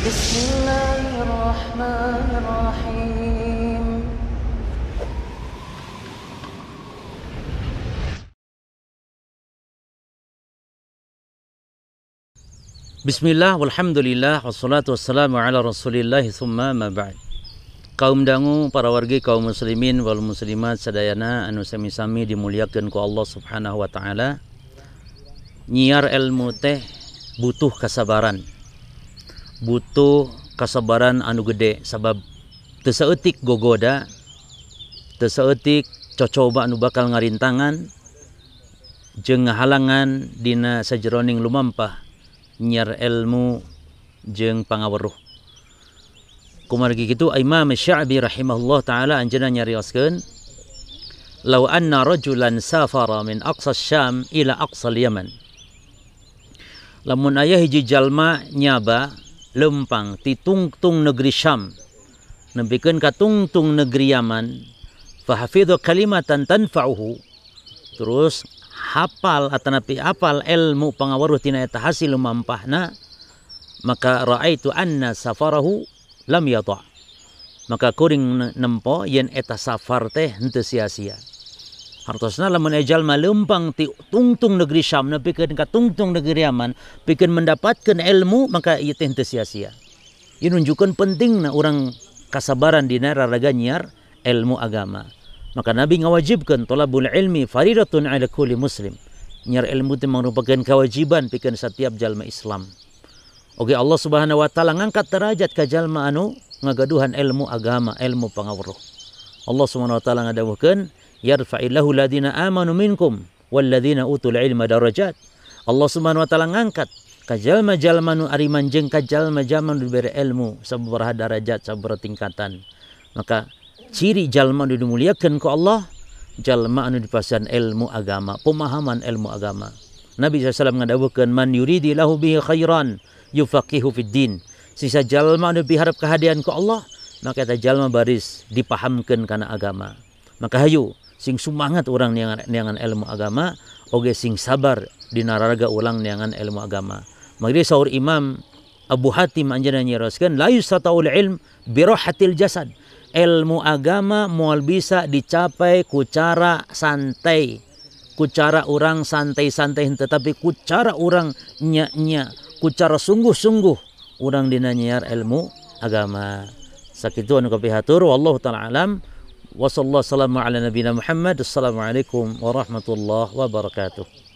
Bismillahirrahmanirrahim. Bismillah, walhamdulillah, wassalatu wassalamu ala rasulillah, thumma ma ba'd. Kaum dangu, para wargi kaum muslimin wal muslimat sadayana anu sami-sami dimuliakeun ku Allah Subhanahu wa taala. Nyiar ilmu teh butuh kasabaran. Butuh kasabaran anu gede sabab teu saeutik gogoda, teu saeutik cocoba anu bakal ngarintangan jeung ngahalangan dina sajeroning lumampah nyiar ilmu jeung pangaweruh. Kumargi kitu Imam Sya'bi rahimahullah taala anjeunna nyarioskeun, "Law anna rajulan safara min aqsa Syam ila aqsa Yaman." Lamun aya hiji jalma nyaba lempang ti tungtung negeri Syam nepikeun ka tungtung negeri Yaman, fa hafidhu kalimatan tanfa'uhu, terus hafal atanapi hafal ilmu pangaweruh tina eta hasil lumampahna, maka raaitu anna safarahu lam yata, maka kuring nempo yen eta safar teh henteu sia-sia. Hartosna lamun aya jalma lempang ti tungtung negeri Syam nepikeun ka tungtung negeri Yaman pikeun mendapatkeun ilmu, maka ieu teh henteu sia-sia. Ieu nunjukkeun pentingna urang kasabaran dina raraga nyiar ilmu agama. Maka Nabi ngawajibkeun thalabul ilmi faridatun ala kulli muslim. Nyiar ilmu teh merupakan kewajiban pikeun setiap jalma Islam. Oke, Allah Subhanahu wa taala ngangkat derajat ka jalma anu ngagaduhan ilmu agama, ilmu pangaweruh. Allah Subhanahu wa taala ngadawuhkeun, yarfa'illahu ladina amanu minkum walladina utul ilma darajat. Allah Subhanahu wa taala ngangkat ka jalma-jalma nu ariman jeung ka jalma-jalma nu dibere ilmu sabaraha darajat, sabaraha tingkatan. Maka ciri jalma anu dimuliakeun ku Allah, jalma anu dipasihan ilmu agama, pemahaman ilmu agama. Nabi SAW ngadawuhkeun, man yuridillahu bihi khairan yufaqihu fid din. Sisa jalma anu diharap kehadian ku Allah, maka eta jalma baris dipahamkeun kana agama. Maka hayu sing sumangat urang neangan ilmu agama, oge sing sabar dina raraga ulang neangan ilmu agama. Maka saur Imam Abu Hatim anjeunna nyarioskeun, la yustataul ilm bi rahatil jasad. Ilmu agama moal bisa dicapai ku cara santai, ku cara urang santai-santai, tetapi ku cara urang nya-nya, ku cara sungguh-sungguh urang dina nyiar ilmu agama. Sakitu anu kapihatur, wallahu taala alam. Wassallallahu ala nabiyina Muhammad. Assalamualaikum warahmatullahi wabarakatuh.